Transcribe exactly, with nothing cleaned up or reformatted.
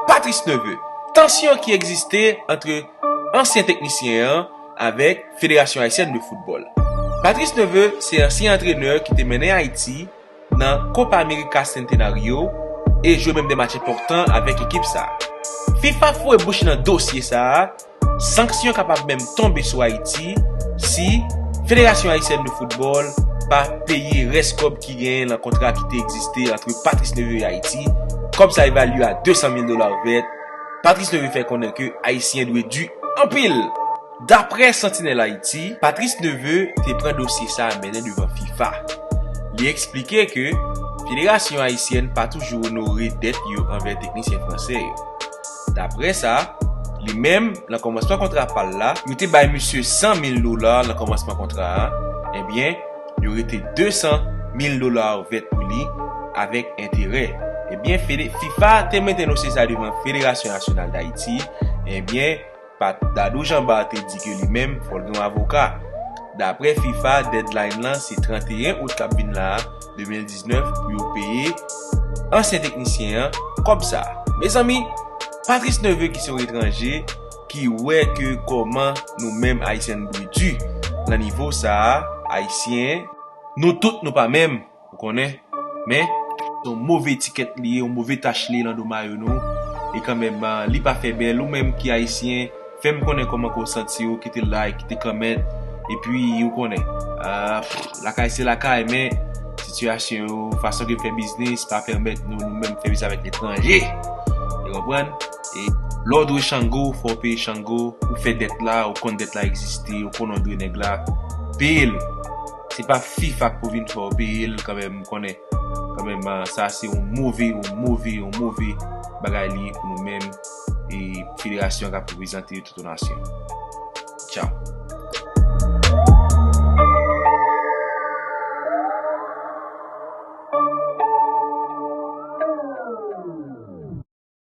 Patrice Neveu. Tansyon ki egziste ant ansyen teknisyen an avèk Federasyon Ayisyèn de Foutbòl. Patrice Neveu se ansyen antrenè ki te mennen Ayiti nan Copa America Centenario e jwe menm de match enpòtan avèk ekip sa a. FIFA foure bouch nan dosye sa a, sanksyon kapab menm tonbe sou Ayiti si Federasyon Ayisyèn de Foutbòl pa peye rès kòb ki genyen nan kontra ki te egziste ant Patrice Neveu e Ayiti. Kòb sa evalye a de san mil dola vèt. Patrice Neveu fè konnen ke Ayisyen dwe di anpil. Daprè Sentinèl Ayiti, Patrice Neveu te pran dosye sa a mennen devan FIFA. Li eksplike ke Federasyon Ayisyèn pa toujou onore dèt yo anvè teknisyen fransè yo. Daprè sa, li menm, nan kòmansman kontra pa l la, yo te bay misye san mil dola nan kòmansman kontra a. Ebyen, yo rete de san mil dola vèt pou li avèk enterè. Ebyen, FIFA te mete dosye sa devan Federasyon Nasyonal Dayiti. Ebyen, Pat Dadou Jean Bart te di ke li menm fò l gen yon avoka. Daprè FIFA, deadline lan se trannteyen out k ap vin la a, de mil diznèf, pou yo peye ansyen teknisyen an kòb sa a. Mezanmi, Patrice Neveu ki se yon etranje ki wè ke kòman nou menm Ayisyen nou dwe di nan nivo sa a, Ayisyen, nou tout nou pa menm. Ou konnen? Men, se yon move etikèt li ye, yon move tach li ye nan do mayo nou. E kanmenm, ah, li pa fè bèl. Ou menm ki ayisyen, fè m konnen kòman ke w santi w, kite like, kite comment. Epi, ou konnen, ah, pff, lakay se lakay, men sitiyasyon yo, fason ke fè biznis, pa pèmèt nou, nou menm fè biznis avèk etranje. Ou konprann? E lè w dwe Chango, fò w peye Chango, ou fè dèt la, ou konn dèt la egziste, ou konnen w dwe nèg la, peye l. Se pa FIFA k pou vin fè w peye l kanmenm, konnen. Kanmenm, ah, sa se yon move, yon move, yon move bagay li ye pou nou menm e federasyon k ap reprezante tout yon nasyon. Tchaw.